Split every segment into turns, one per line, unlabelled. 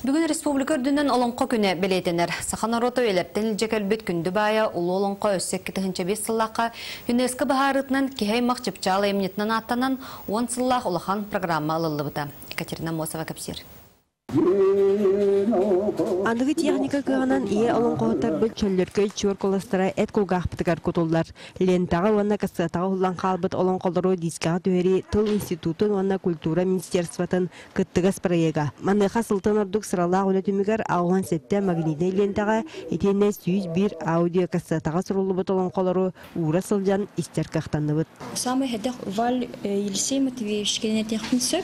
Бүгүн республика үрдүнэн Олоҥхо күнэ бэлиэтэнэр. Саха норуота үйэлэртэн илдьэ кэлбит күндү баайа Улуу Олоҥхо өссө 2005 сыллаахха ЮНЕСКО быһаарыытынан киһи аймах чыпчаал айымньытынан ааттанан уон сыллаах улахан программа ылыллыбыта. Екатерина Мосова кэпсиир.
Аныгы техника кыаҕынан ийэ олоҥхоһуттарбыт чөллөркөй чуор куоластара эт кулгаахпытыгар кутуллар. Лентаҕа уонна кассетаҕа уһуллан хаалбыт олоҥхолору дискаҕа түһэрии тыл институтун уонна культура министерствотын кыттыгас проега. Маныаха сылтан ордук сыралаах үлэ түмүгэр 87 магнитнай лиэнтэҕэ итиэннэ 101 аудиокассетаҕа суруллубут олоҥхолору уура сылдьан истэр кыахтанныбыт.
Самый хэдэх Валь Елисей Матвеевич кэлин сөп.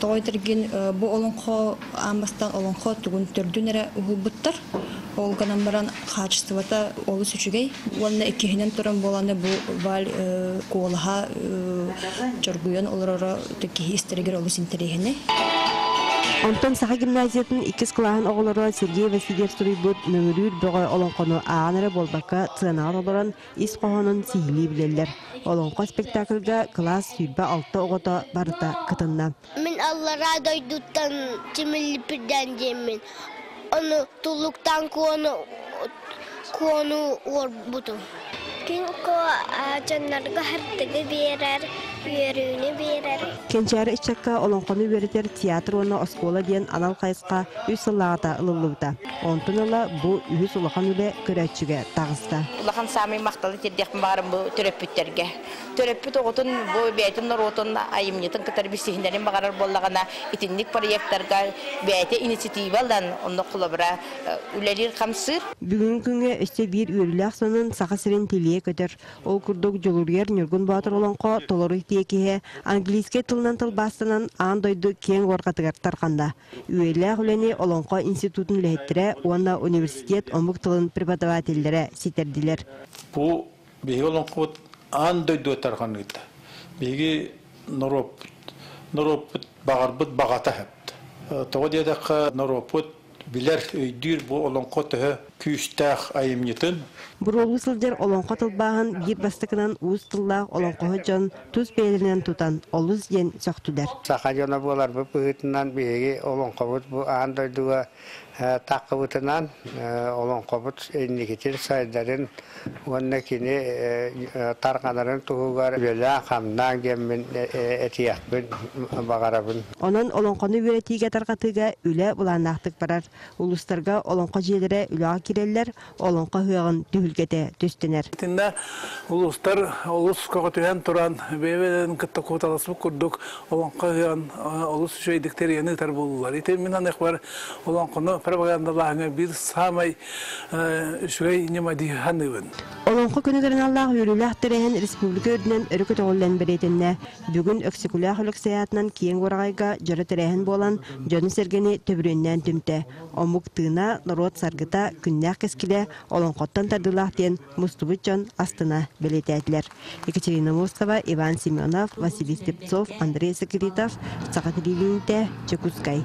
Тоҕо этэргин бу олоҥхо аан бастаан олоҥхо тугун төрдүн эрэ уһулбуттар. Ол гынан баран хаачыстыбата олус үчүгэй. Уонна иккиһинэн туран буоланы бу Валь куолаһа чоргуйан олороро киһи истэригэр олус интэриэһинэй.
Онтон Саха гимназиятын иккис кылааһын оҕолоро Сергей Васильев суруйбут Мөҥүрүүр бөҕө олоҥхону ааҕан эрэ буолбакка сыанаҕа олорон ис хоһоонун сиһилии билэллэр. Олоҥхо спектакльга кылаас 26 оҕото барыта кытынна.
Мин аллараа дойдуттан тимиллиппирдээн диэммин, ону туллуктаан куону куону уорбутум.
Күн куо дьоннорго хартыгы биэрэр, үөрүүнү биэрэр.
Кэнчээри ыччакка олоҥхону үөрэтэр театр уонна оскуола диэн анал хайысха үс сыллааҕыта ылыллыбыта. Онтон ыла бу үһүс улахан үлэ көрөөччүгэ таҕыста.
Улахан саамай махталы тиэрдиэхпин баҕарым бу төрөппүттэргэ. Төрөппүт оҕотун бу бэйэтин норуотун айымньытын кытары билсиһиннэрин баҕарар буоллаҕына, итинник проекттарга бэйэтэ инициатива ылан, онно холобура үлэлиир-хамсыыр.
Бүгүҥҥү күҥҥэ өссө биир үөрүүлээх сонун Саха сирин тилийэ көтөр. Ол курдук Дьулуруйар Ньургун Боотур олоҥхо толору тиэкиһэ английскай тылынан тылбаастанан аан дойду киэҥ уорҕатыгар тарҕанна. Үйэлээх үлэни Олоҥхо институтун үлэһиттэрэ уонна университет омук тылын преподавателлэрэ ситэрдилэр.
Бу биһиги олоҥхобут аан дойдуга тарҕаныыта. Биһиги норуоппут, норуоппут баҕарбыт баҕата сөп. Тоҕо диэтэххэ, норуоппут билэр, өйдүүр бу олоҥхо төһө күүстээх айымньытын.
Буруолуу сылдьар олоҥхо тылбааһын биир бастакынан уус тыллаах олоҥхоһут дьон тус бэйэлэринэн тутан олус диэн сөхтүлэр.
Саха дьоно буоларбыт быһыытынан биһиги олоҥхобут бу аан дойдуга таххыбытынан олоҥхобут инникитин сайдарын уонна кини тарҕанарын туһугар үлэлээн-хамнаан диэммин этиэхпин баҕарабын.
Онон олоҥхону үөрэтиигэ тарҕатыыга үлэ былааннаахтык барар. Улуустарга олоҥхо дьиэлэрэ үлэҕэ киирэллэр, олоҥхо ыһыаҕын түһүлгэтэ түстэнэр.
Итиннэ улуустар олус көҕүтүһэн туран, бэйэ-бэйэлэрин кытта куоталаспыт курдук олоҥхо ыһыаҕын олус үчүгэйдик тэрийэн ыытар буоллулар. Ити мин аныахпар олоҥхону пропагандалааһыҥҥа биир саамай үчүгэй ньыма дии саныыбын.
Олоҥхо күнүгэр аналлаах үөрүүлээх тэрээһин республика үрдүнэн өрө көтөҕүллэн бэлиэтэннэ. Бүгүн Өксөкүлээх Өлөксөй аатынан киэҥ уораҕайга дьоро тэрээһин буолан, дьону-сэргэни төбүрүөннээн түмтэ. Омук тыына, норуот саргыта, күннээх кэскилэ олоҥхоттон тардыылаах диэн мустубут дьон астына бэлиэтээтилэр. Екатерина Мостова, Иван Семенов, Василий Слепцов, Андрей Сакиритов, Саха телевидениетэ, Дьокуускай.